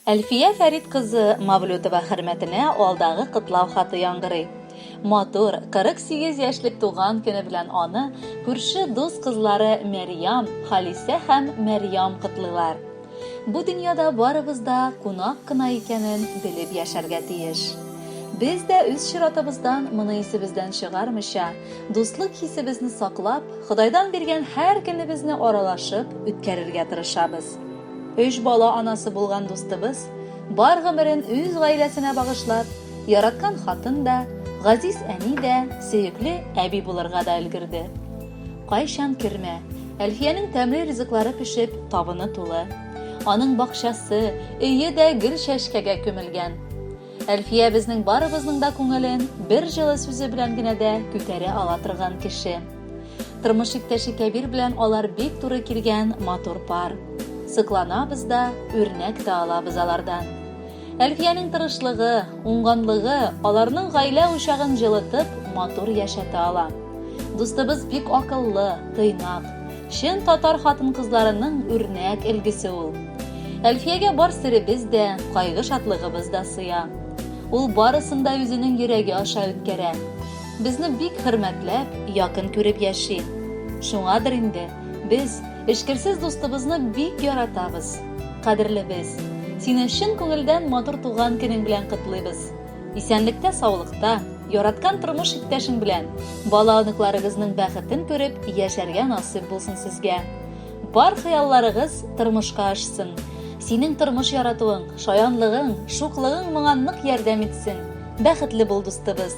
Әлфия Фәрит кызы Мавлютова хөрмәтенә алдагы котлау хаты яңгырый. Матур, 48 яшьлек туган көне белән аны күрше дус кызлары Мәрьям, Халисә һәм Мәрьям котлыйлар. Бу дөньяда барыбыз да кунак кына икәнен белеп яшәргә тиеш. Без дә үз чиратыбыздан моны исебездән чыгармыйча, дуслык хисебезне саклап, Ходайдан биргән һәр көнебезне аралашып үткәрергә тырышабыз. Өч бала анасы булган дустыбыз, бар гомерен үз гаиләсенә багышлап, яраткан хатын да, газиз әни дә, сөекле әби булырга да өлгерде. Кайчан кермә, Әлфиянең тәмле ризыклары пешеп, табыны тулы. Аның бакчасы, өе дә гөл-чәчкәгә күмелгән. Әлфия безнең барыбызның да күңелен бер җылы сүзе белән генә дә күтәрә ала торган кеше. Тормыш иптәше Кәбир белән алар бик туры килгән матур пар. Сокланабыз да, үрнәк тә алабыз алардан. Әлфиянең тырышлыгы, уңганлыгы аларның гаилә учагын җылытып, матур яшәтә ала. Дустыбыз бик акыллы, тыйнак. Чын татар хатын-кызларының үрнәк өлгесе ул. Әлфиягә бар серебез дә, кайгы-шатлыгыбыз да сыя. Ул барысын да үзенең йөрәге аша үткәрә. Безне бик хөрмәтләп, якын күреп яши. Шуңадыр инде, без, эчкерсез дустыбызны бик яратабыз. Кадерлебез, сине чын күңелдән матур туган көнең белән котлыйбыз. Исәнлектә-саулыкта, яраткан тормыш иптәшең белән, бала-оныкларыгызның бәхетен күреп яшәргә насыйп булсын сезгә. Бар хыялларыгыз тормышка ашсын. Синең тормыш яратуың, шаянлыгың, шуклыгың моңа нык ярдәм итсен. Бәхетле бул, дустыбыз.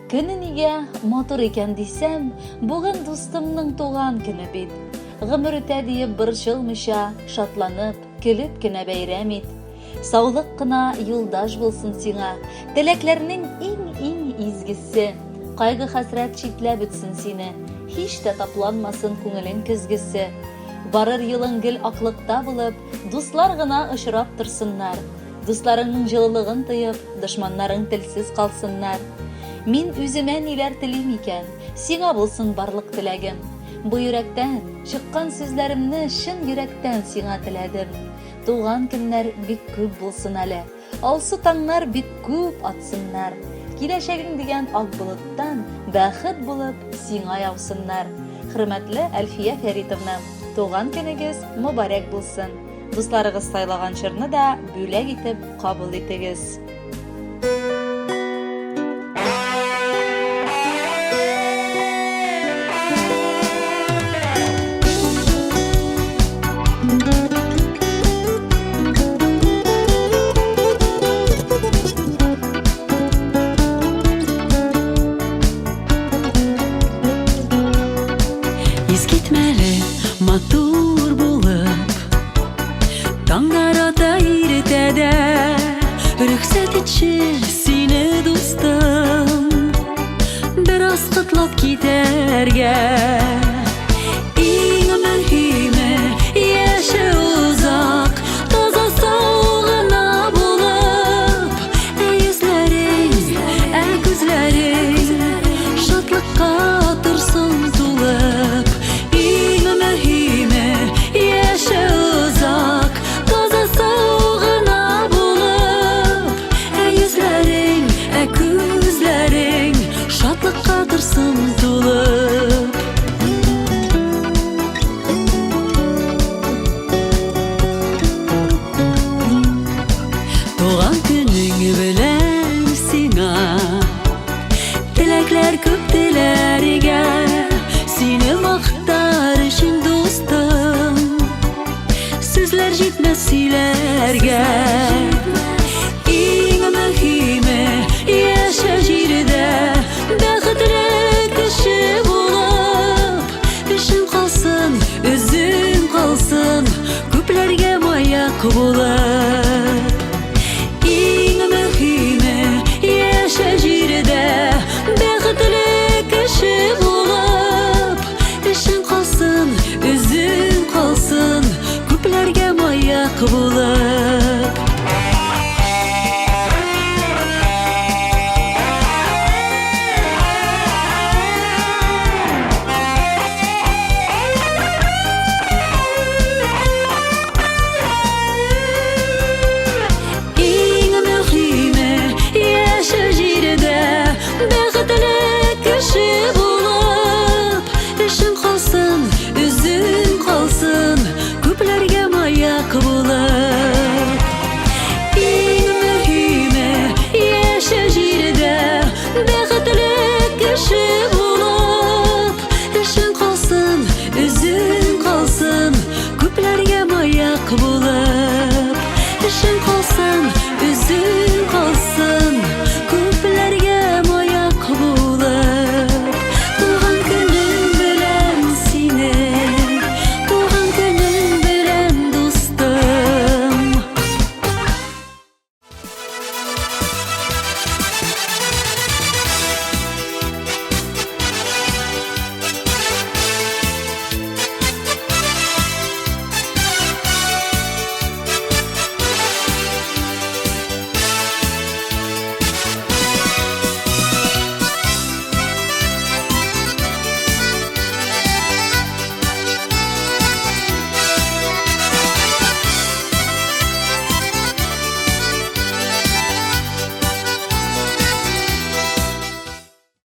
Көне нигә матур икән дисәм, бүген дустымның туган көне бит. Гомер үтә диеп борчылмыйча, шатланып, көлеп кенә бәйрәм ит. Саулык кына юлдаш булсын сиңа, теләкләрнең иң-иң изгесе. Кайгы-хәсрәт читләп үтсен сине, һич тә тапланмасын күңелең көзгесе. Барыр юлың гел аклыкта булып, дуслар гына очрап торсыннар. Дусларыңның җылылыгын тоеп, дошманнарың телсез калсыннар. Мин үземә ниләр телим икән? Сиңа булсын барлык теләгем. Бу йөрәктән чыккан сүзләремне чын йөрәктән сиңа теләдем. Туган көннәр бик күп булсын әле. Алсу таңнар бик күп атсыннар. Киләчәгең дигән ак болыттан бәхет булып сиңа яусыннар. Хөрмәтле Әлфия Фәритовна, туган көнегез мөбарәк булсын. Дусларыгыз сайлаган җырны да бүләк итеп кабул итегез. Искитмәле матур булып Таңнар ата иртәдә Рөхсәт итче сине дустым Бераз котлап китәргә Иң мөһиме яше озак Таза сау гына булып Ә йөзләрең, ә күзләрең Шатлыкка торсын тулып Иң мөһиме яше озак Таза сау гына булып Ә йөзләрең, ә күзләрең Шатлыкка торсын тулып Туган көнең белән сиңа Теләкләр күп теләргә Сине мактар өчен дустым Сүзләр җитмәс сөйләргә Иң мөһиме яшә җирдә Бәхетле кеше булып Эшең калсын, үзең калсын Күпләргә маяк булып.